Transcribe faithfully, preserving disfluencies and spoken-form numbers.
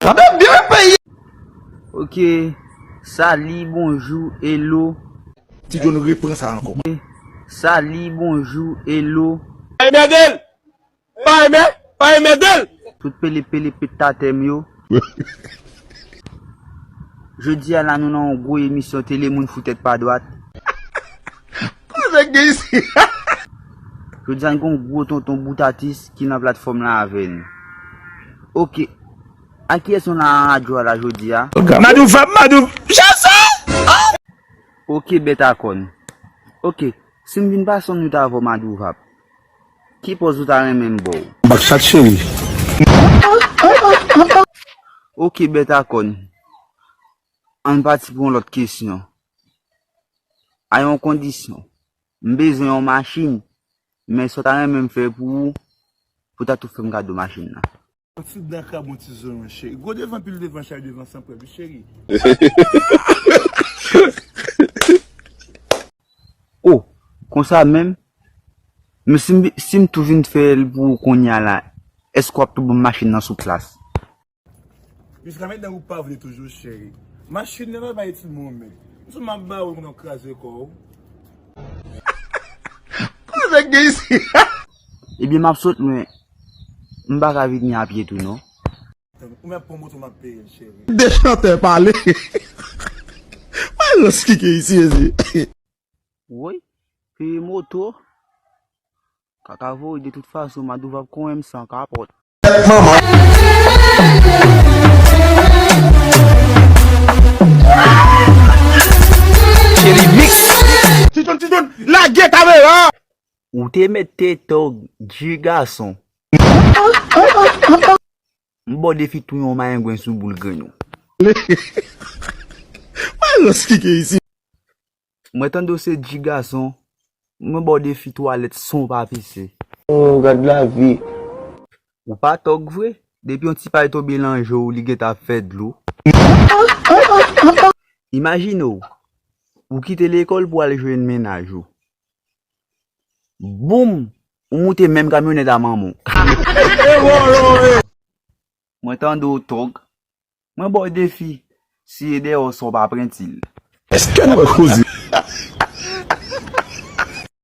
Tande byen peyi. Ok. Sali, bonjou, hello. Ti John repran sa ankò. Sali, bonjou, hello. Hey, Medel! Pa renmen, pa renmen del. Tout pele pele petatè m yo. Jodi a la nou nan yon gwo emisyon tele moun fou tèt pa dwat. Koze gen isi? Jodi a n gon gwo tonton bout atis ki nan platfòm la avè n. Ok. A kiyès nou la nan radyo a la jodi a? Madou Vap, Madou Jase! Ok, bèt a kòn. Ok, si m vin pase yon nwit avè w Madou Vap, ki pòz ou ta renmen m ba w? Baksat cheri. Ok, bèt a kòn. Ann pati pou yon lòt kesyon. A yon kondisyon. M bezwen yon machin, men sa w ta renmen m fè pou ou, pou w ta tou fè m kado machin nan. Yon ti dan krab, yon ti zonyon, cheri. Gwo devan, pil devan, chay devan, san prèv, wi, cheri. Oh, konsa menm? Men si m, si m tou vin fè l pou ou kounye a la, èske w ap tou ban m machin nan sou plas? Jiska mentnan ou pa vle toujou, cheri. Machin nan pa bay timoun, men. M sou m ap ba ou, m nan kraze kò w. Koze gen isi? Ebyen, m ap sot lwen. M pa ka vini a pye tou, non. Ou mèt pran moto, m ap peye l, cheri. De chantè pale. Mwen rans ki gen isi, mezi. Woy, peye moto. Kaka voye, de tout fason, Madouva ap konyen m san kapòt. Manman. Cheri mix. Ti John, Ti John, lage kamera. Ou te mèt te tòg, G gason. M ba w defi touye yon mayengwen sou boul grenn ou. Mwen rans ki gen isi. Mwen tande w se G gason. Mwen ba w defi twalèt san w pa pise. Oh, gad lavi. Ou pa tòg vre. Depi yon ti pay tonbe nan je w, li gentan ap fè dlo. Imajine w, ou kite lekòl pou al jwenn mennaj ou. Boum! Ou moute menm kamyonèt a manman w. Mwen tande w tòg. Mwen ba w defi, siye dèyè w san w pa prenti l. Èske nou wè koze?